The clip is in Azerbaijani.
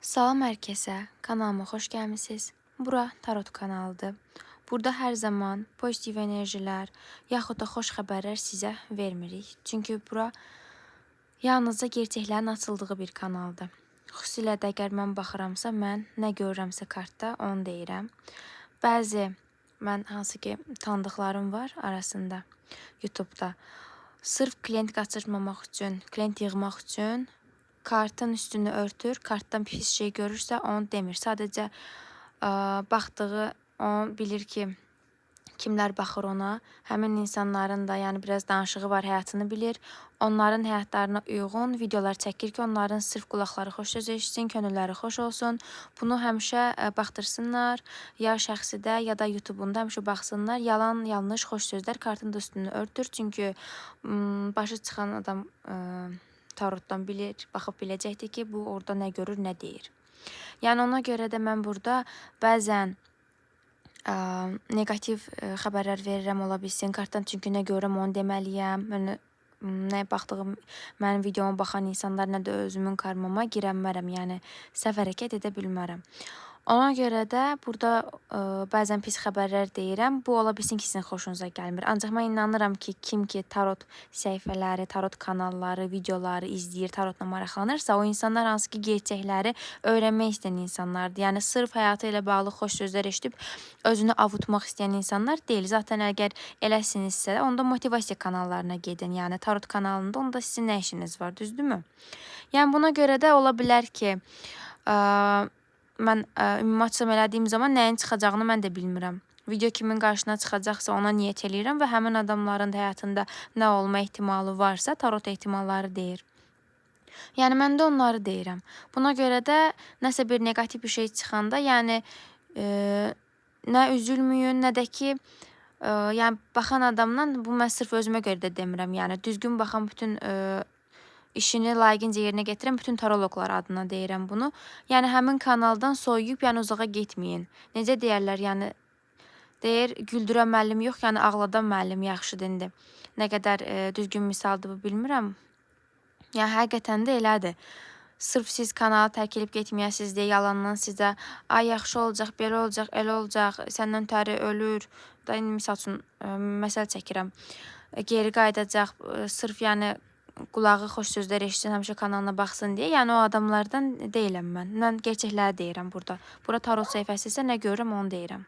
Salam hər kəsə, kanalıma xoş gəlmisiniz. Bura Tarot kanalıdır. Burada hər zaman pozitiv enerjilər, yaxud da xoş xəbərlər sizə vermirik. Çünki bura yalnızca gerçəklərin açıldığı bir kanaldır. Xüsusilə də əgər mən baxıramsa, mən nə görürəmsə kartda onu deyirəm. Bəzi mən hansı ki tanıdıqlarım var arasında YouTube-da. Sırf klient qaçırmamaq üçün, klient yığmaq üçün kartın üstünü örtür, kartdan pis şey görürsə onu demir. Sadəcə baxdığı, onu bilir ki, kimlər baxır ona, həmin insanların da yəni biraz danışığı var, həyatını bilir. Onların həyatlarına uyğun videolar çəkir ki, onların sırf qulaqları xoş söz eşitsin, könülləri xoş olsun. Bunu həmişə baxdırsınlar, ya şəxsidə, ya da YouTube-unda həmişə baxsınlar. Yalan, yanlış, xoş sözlər kartın da üstünü örtür. Çünki başı çıxan adam tarotdan bilir, baxıb biləcəkdir ki, bu orada nə görür, nə deyir. Yəni ona görə də mən burada bəzən neqativ xəbərlər verirəm ola bilsin kartdan, çünki nə görürəm onu deməliyəm. Mən nə baxdığım, mənim videoma baxan insanlar, nə də özümün karmama girənmərəm, yəni səhv hərəkət edə bilmərəm. Ona görə də burada bəzən pis xəbərlər deyirəm. Bu ola bilsin ki, sizin xoşunuza gəlmir. Ancaq mən inanıram ki, kim ki tarot səhifələri, tarot kanalları, videoları izləyir, tarotla maraqlanırsa, o insanlar hansı ki gerçəkləri öyrənmək istəyən insanlardır. Yəni sırf həyatı ilə bağlı xoş sözlər eşidib özünü avutmaq istəyən insanlar deyil. Zaten əgər eləsinizsə, onda motivasiya kanallarına gedin. Yəni tarot kanalında onda sizin nə işiniz var, düzdürmü? Yəni buna görə də ola bilər ki, mən ümumi açılım elədiyim zaman nəyin çıxacağını mən də bilmirəm. Video kimin qarşısına çıxacaqsa ona niyyət eləyirəm və həmin adamların da həyatında nə olma ehtimalı varsa tarot ehtimalları deyir. Yəni mən də onları deyirəm. Buna görə də nəsə bir neqativ bir şey çıxanda, yəni nə üzülməyin, nə də ki yəni baxan adamdan, bu mən sırf özümə görə də demirəm. Yəni düzgün baxan bütün işini layiqincə yerinə gətirən bütün taroloqlar adına deyirəm bunu. Yəni həmin kanaldan soyuyub, yəni uzağa getməyin. Necə deyərlər, yəni deyir güldürən müəllim yox, yəni ağladan müəllim yaxşıdır indi. Nə qədər düzgün misaldır bu bilmirəm. Yəni həqiqətən də elədir. Sırf siz kanalı tərk edib getməyəsiniz deyə yalandan sizə ay yaxşı olacaq, belə olacaq, elə olacaq, səndən ötəri ölür. Da indi misal üçün məsəl çəkirəm. Geri qayıdacaq, sırf yəni qulağı xoş sözlər eşitsin, həmişə kanalına baxsın deyə. Yəni o adamlardan deyiləm mən. Mən gerçəkləri deyirəm burada. Bura tarot səhifəsi isə nə görürəm onu deyirəm.